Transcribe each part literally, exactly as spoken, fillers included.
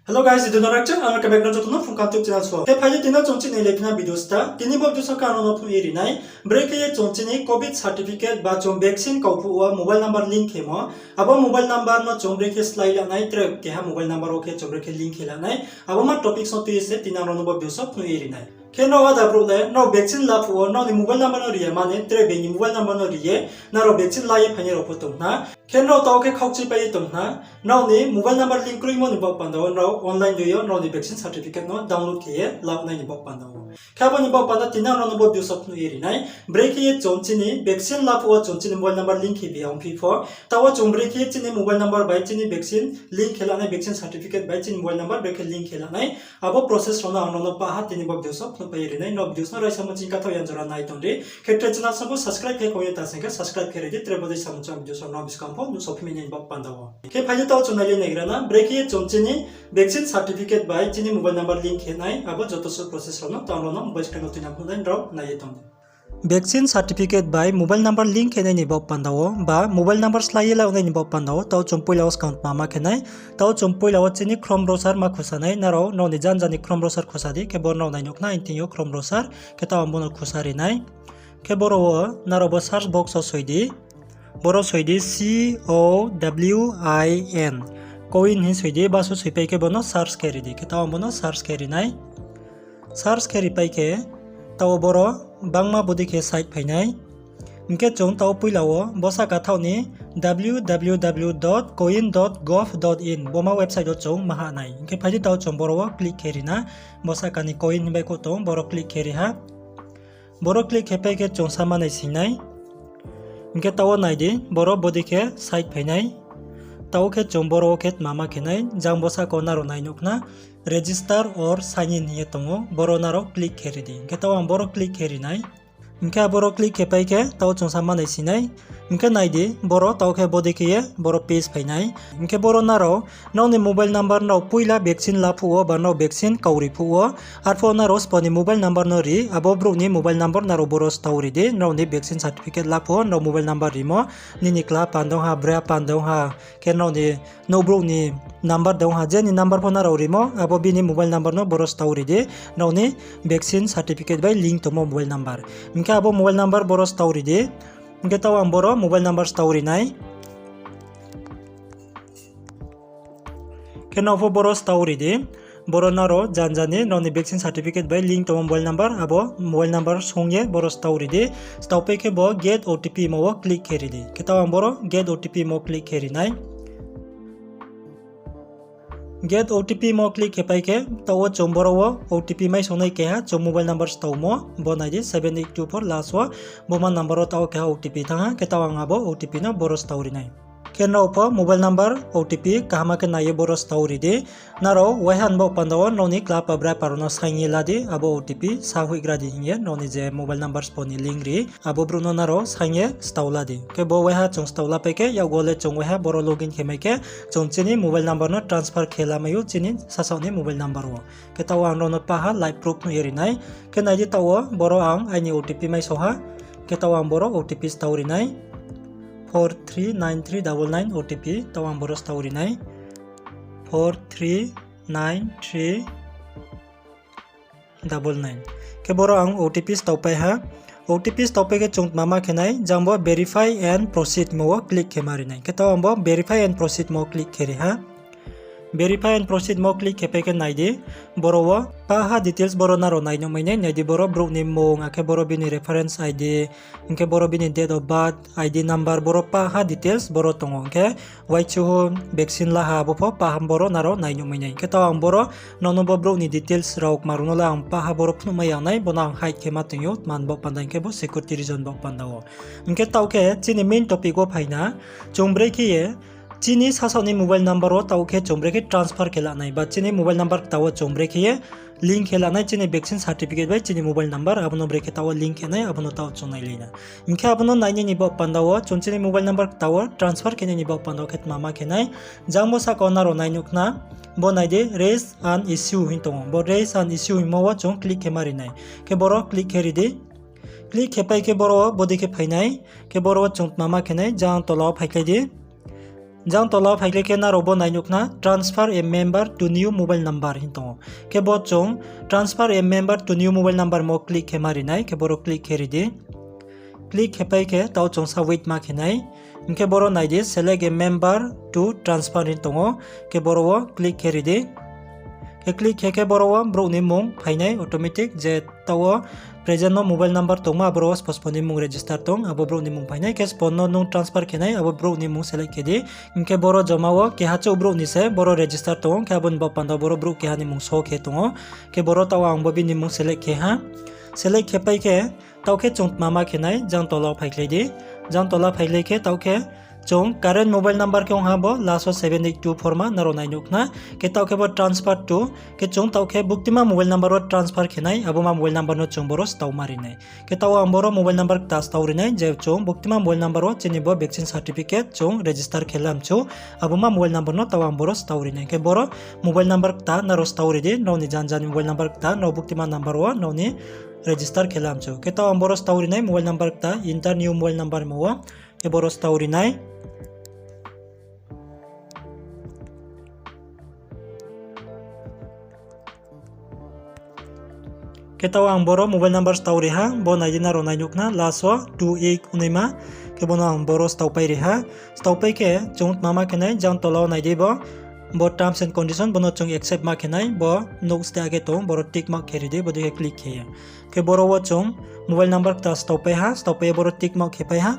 Hello guys, idu no rakchang, ang kebek no joto no phung kha YouTube channel so. Khe phai di tini chung chini lepina video sta. Tini bo video so khe ang no phnuh ye ri nai. Brekhe ye chung chini covid certificate ba chung vaccine kau phuh wo mobile number link khemo. Abo mobile number no chung brekhe slái la nai, tre keha mobile number wo khe chung brekhe link khe la nai. Abo ma topic so tui ye se tini ang no bo video so phnuh ye ri nai. Khe nrao ada brouh le nrao vaccine la phuh wo nrao ni mobile number no ri ya mani, tre being ni mobile number no ri ye nrao vaccine la ye phainai rao pho tong khna. Khe nrao taoh khe khaukchui pai ye tong khna. Nrao ni mobile number link kroimo ni baoh panda wo nrao online dei yo nrao ni vaccine certificate no download khe ye la nai ni baoh panda wo. Khe abo ni baoh panda tini ang no bo video so phnuh ye ri nai. Brekhe ye chung chini vaccine la phuh wo chung chini mobile number link khe bi ya ongphi pho, taoh wo chung brekhe ye chini mobile number bai chini vaccine link khe la nai, vaccine certificate bai chini mobile number brekhe link khe la nai. Abo process rao no ang no pah ha tini bo video so phnuh pai ye ri nai. Nrao videos no raisa mo ching kathaoh yan jora nai tong di. Khe tre channel so pho subscribe khe kong ye ta sing khe subscribe khe ri di, tre bodei samung chang video so no buskang pho nuhsao phi mai nai ni baoh panda wo. Khe phai di taoh chung nai le naigra na, brekhe ye chung chini vaccine certificate bai chini mobile number link khe nai, abo joto suh process rao no taoh ang no mobile screen wo tuinang phnuh nai, nrao nai ye tong di. Vaccine certificate bai mobile number link khe nai ni baoh panda wo, ba mobile number slái ye la nai ni baoh panda wo, taoh chung poila wo skang tma ma khe nai, taoh chung poila wo chini Chrome browser ma khusa nai, nrao nrao ni janja ni Chrome browser khusa di, khe bo nrao nai nuh khna, aini thing yo Chrome browser, khe taoh ang bo no khusa ri nai. Khe boro wo nrao bo search box wo soi di. Boro soi di C O W I N. Cowin hing soi di, baso soi pai khe bo no search khe ri di. Khe taoh ang bo no search khe ri nai. Search khe ri pai khe, taoh boro bangma bodei khe site phai nai. Hing khe chung taoh poila wo bo sahka thaoh ni W W W dot cowin dot gov dot in bo ma website wo chung ma hah nai. Hing khe phai di taoh chung boro wo click khe ri na. Bo sahka ni Cowin hing bai khouh tong, boro click khe ri ha. Boro click khe pai khe chung sa ma nai sing nai. Hing khe taoh wo nai di, boro bodei khe site phai nai. Taoh khe chung boro wo khe tma ma khe nai, jang bo sahka wo nrao nai nuh khna, register or sign in hing ye tong ou, boro nrao click khe ri di. Hing khe taoh ang boro click khe ri nai. Hing khe aboro click khe pai khe taoh chung sa ma nai sing nai. Hing khe nai di, boro taoh khe bodei khe ye boro page phai nai. Hing khe boro nrao nrao ni mobile number nrao poila vaccine la phuh wo ba nrao vaccine kauri phuh wo, arphuh nrao sbo ni mobile number no ri, abo brouh ni mobile number nrao boro stao ri di. Nrao ni vaccine certificate la phuh wo nrao mobile number rimo, nini kla pandong ha, bra pandong ha, khe nrao ni nouh brouh ni number dong ha, je ni number pho nrao rimo, abo bini mobile number no boro stao ri di. Nrao ni vaccine certificate bai link tongmo mobile number. Hing khe abo mobile number boro stao ri di. Hing khe taoh ang boro mobile number stao ri nai. Khe nrao pho boro stao ri di. Boro nrao janja ni nrao ni vaccine certificate bai link tongmo mobile number, abo mobile number song ye boro stao ri di. Stao pai khe bo get O T P mo wo click khe ri di. Khe taoh ang boro get O T P mo click khe ri nai. Get O T P mo click khe pai khe, taoh wo chung boro wo O T P mai song nai keha, chung mobile number staomo, bo nai di seven eight two four last wo, bo ma number wo taoh keha O T P thanng ha, khe taoh ang abo O T P no boro stao ri nai. Khe nrao pho mobile number O T P kaham khe nai ye boro stao ri di. Nrao waiha ni baoh panda wo nrao ni kla pa bra pa rao no saing ye la di, abo O T P sa hoihgra di hing ye nrao ni je mobile number sbo ni link ri, abo brouh no nrao saing ye stao la di. Khe bo waiha chung stao la pai khe, yakgo le chung waiha boro login khe mai khe, chung chini mobile number no transfer khe la mai ou, chini sasaoh ni mobile number wo. Khe taoh ang nrao no pah ha live proof phnuh ye ri nai. Khe nai di taoh wo, boro ang aini O T P mai so ha. Khe taoh ang boro O T P stao ri nai. Four three nine three double nine O T P, taoh ang boro stao ri nai. Four three nine three double nine. Khe boro ang O T P stao pai ha. O T P stao pai khe chung tma ma khe nai, jang bo verify and proceed mo wo click khe ma ri nai. Khe taoh ang bo verify and proceed mo click khe ri ha. Verify and proceed mo click khe pai khe nai di, boro wo pah ha details boro nrao nai nuh mai nai, nai di boro brouh ni mung, akhe boro bini reference I D, hing khe boro bini date of birth, I D number, boro pah ha details boro tong ou, hing khe waichu vaccine la ha abo pho pah ha boro nrao nai nuh mai nai. Hing khe taoh ang boro nrao no bo brouh ni details rao kma rao no le ang pah ha boro phnuh mai ya nai, bo no ang hide khe ma tong ou, tma ni baoh panda hing khe bo security reason baoh panda wo. Hing khe taoh khe chini main topic wo phai na, chung brekhe ye chini sasaoh ni mobile number wo taoh khe chung brekhe transfer khe la nai, ba chini mobile number kta wo chung brekhe ye link khe la nai chini vaccine certificate bai chini mobile number, abo no brekhe taoh wo link khe nai, abo no taoh chung nai lai na. Hing khe abo no nai nai ni baoh panda wo chung chini mobile number kta wo transfer khe nai ni baoh panda wo khe tma ma khe nai, jang bo sahka wo nrao nai nuh khna, bo nai di raise an issue hing tong ou, bo raise an issue hingmo wo chung click khe ma ri nai. Khe boro click khe ri di. Click khe pai khe boro wo bodei khe phai nai. Khe boro wo chung tma ma khe nai, jang tola wo phaikhlai di. Jang tola phaikhlai khe nrao bo nai nuh khna transfer a member to new mobile number hing tong ou. Khe bo chung transfer a member to new mobile number mo click khe ma ri nai, khe boro click khe ri di. Click khe pai khe taoh chung sa wait ma khe nai. Hing khe boro nai di select a member to transfer hing tong ou. Khe boro wo click khe ri di. Khe click khe khe boro wo brouh ni mmung phai nai automatic je taoh wo present no mobile number tongmo aboro wo spo spo ni mmung register tong abo brouh ni mmung phai nai. Khe spo no nung transfer khe nai abo brouh ni mmung select khe di. Hing khe boro joma wo keha chouh brouh ni se boro register tong ou, khe abo ni baoh panda boro brouh keha ni mmung so khe tong ou. Khe boro taoh ang bo bini mmung select khe ha. Select khe pai khe taoh khe chung tma ma khe nai, jang tola wo phaikhlai di. Jang tola phaikhlai khe taoh khe chung current mobile number khe ong ha bo last wo seven eight two four ma nrao nai nuh khna. Khe taoh khe bo transfer to, khe chung taoh khe buktima mobile number wo transfer khe nai, abo ma mobile number no chung boro stao ma ri nai. Khe taoh ang boro mobile number kta stao ri nai, je chung buktima mobile number wo chini bo vaccine certificate chung register khe lamchu, abo ma mobile number no taoh ang boro stao ri nai. Khe boro mobile number kta nrao stao ri di, nrao ni jan jan ni mobile number kta nrao buktima number wo nrao ni register khe lamchu. Khe taoh ang boro stao ri nai mobile number kta, enter new mobile number mo wo, khe boro stao ri nai. Khe taoh ang boro mobile number stao ri ha, bo nai di nrao nai nuh khna last wo two eight ongnai ma, khe bo no ang boro stao pai ri ha. Stao pai khe chung tma ma khe nai, jang tola wo nai di bo, bo terms and condition bo no chung accept ma khe nai, bo nouh ste age tong, boro tick mark khe ri di, bodei khe click khe ye. Khe boro wo chung mobile number kta stao pai ha, stao pai ye boro tick mark khe pai ha.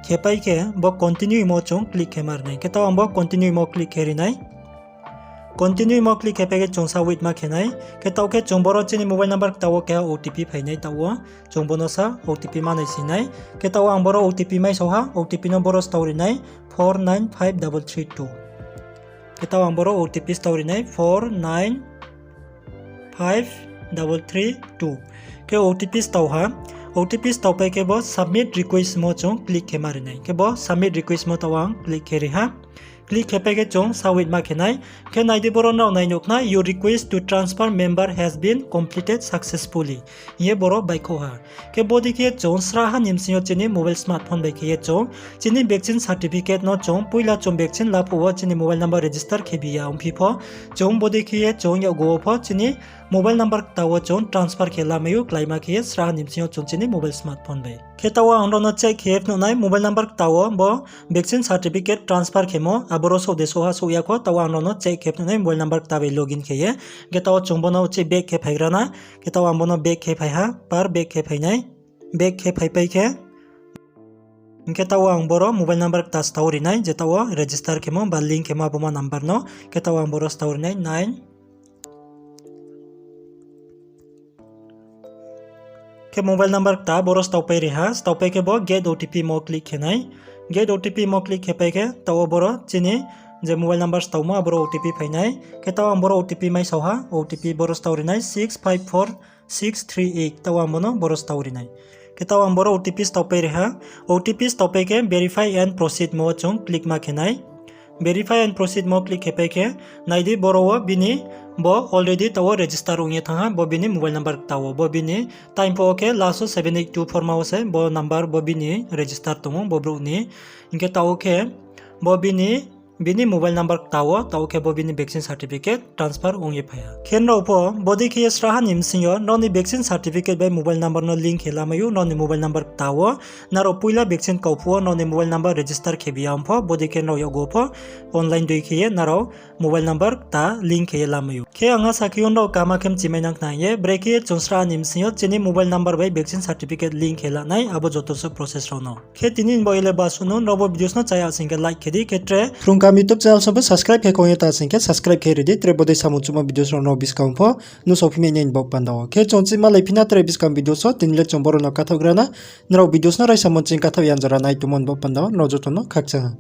Khe pai khe bo continue himo chung click khe ma ri nai. Khe taoh ang bo continue himo click khe ri nai. Continue himo click khe pai khe chung sa wait ma khe nai. Khe taoh khe chung boro chini mobile number kta wo keha O T P phai nai taoh wo. Chung bo no sa O T P ma nai si nai. Khe taoh ang boro O T P mai sao ha, O T P no boro stao ri nai, four nine five double three two. Khe taoh ang boro O T P stao ri nai, four nine five double three two. Khe O T P stao ha, O T P stao pai khe bo submit request mo chung click khe ma ri nai. Khe bo submit request mo taoh ang click khe ri ha. Click khe pai khe chung sa wait ma khe nai. Khe nai di boro nrao nai nuh khna, your request to transfer member has been completed successfully hing ye boro baihkhouh ha. Khe bodei khe ye chung sraha ni bsing yo chini mobile smartphone bai khe ye chung chini vaccine certificate no chung poila chung vaccine la phuh wo chini mobile number register khe bi ya ongphi pho, chung bodei khe ye chung yakgu wo pho chini mobile number kta wo chung transfer khe lamai ou, kláima khe ye sraha ni bsing yo chung chini mobile smartphone bai. Khe taoh ang nrao no check khe ye phnuh nai mobile number kta wo bo vaccine certificate transfer khemo aboro souh de souh ha souh ya kho, taoh ang nrao no check khe phnuh nai mobile number kta bai login khe ye. Khe taoh chung bo no uchih back khe phaigra na. Khe taoh ang bo no back khe phai ha, par back khe phai nai. Back khe phaipai khe, hing khe taoh ang boro mobile number kta stao ri nai, je taoh wo register khemo ba link khemo abo ma number no. Khe taoh ang boro stao ri nai nine. Khe mobile number kta boro stao pai ri ha, stao pai khe bo get O T P mo click khe nai. Get O T P mo click khe pai khe taoh wo boro chini je mobile number staomo aboro O T P phai nai. Khe taoh ang boro O T P mai sao ha, O T P boro stao ri nai six five four six three eight, taoh ang bo no boro stao ri nai. Khe taoh ang boro O T P stao pai ri ha, O T P stao pai khe verify and proceed mo wo chung click ma khe nai. Verify and proceed mo click khe pai khe, nai di boro wo bini bo already taoh wo register ong ye thanng ha, bo bini mobile number kta wo, bo bini time pho wo khe last wo seven eight two four ma wo se bo number bo bini register tong ou bo brouh ni. Hing khe taoh wo khe bo bini, bini mobile number kta wo, taoh wo khe bo bini vaccine certificate transfer ong ye phai ha. Khe nrao pho bodei khe ye sraha ni bsing yo nrao ni vaccine certificate bai mobile number no link khe lamai ou, nrao ni mobile number kta wo. Nrao poila vaccine kau phuh wo nrao ni mobile number register khe bi ya ong pho, bodei khe nrao yakgu pho online dei khe ye nrao mobile number kta link khe ye lamai ou. Khe ang asa khe ou nrao kaham khe mchimai nang khna hing ye, brekhe ye chung sraha ni bsing yo chini mobile number bai vaccine certificate link khe lanai abo joto suh process rao no. Khe tini ni bo ele basuh no, nrao bo videos no chaya sing khe like khe di, khe tre Phrung Kaham YouTube channel song pho subscribe khe kong ye ta sing khe subscribe khe ri di, tre bodei samung chumo videos rao no buskang pho nuhsao phi mai nai ni baoh panda wo. Khe chung chih malai phi na tre buskang videos wo, tini le chung boro no kathaoh gra na, nrao videos no raisa mo ching kathaoh ya jora nai tongmo ni baoh panda wo, nrao joto no khakchang ha.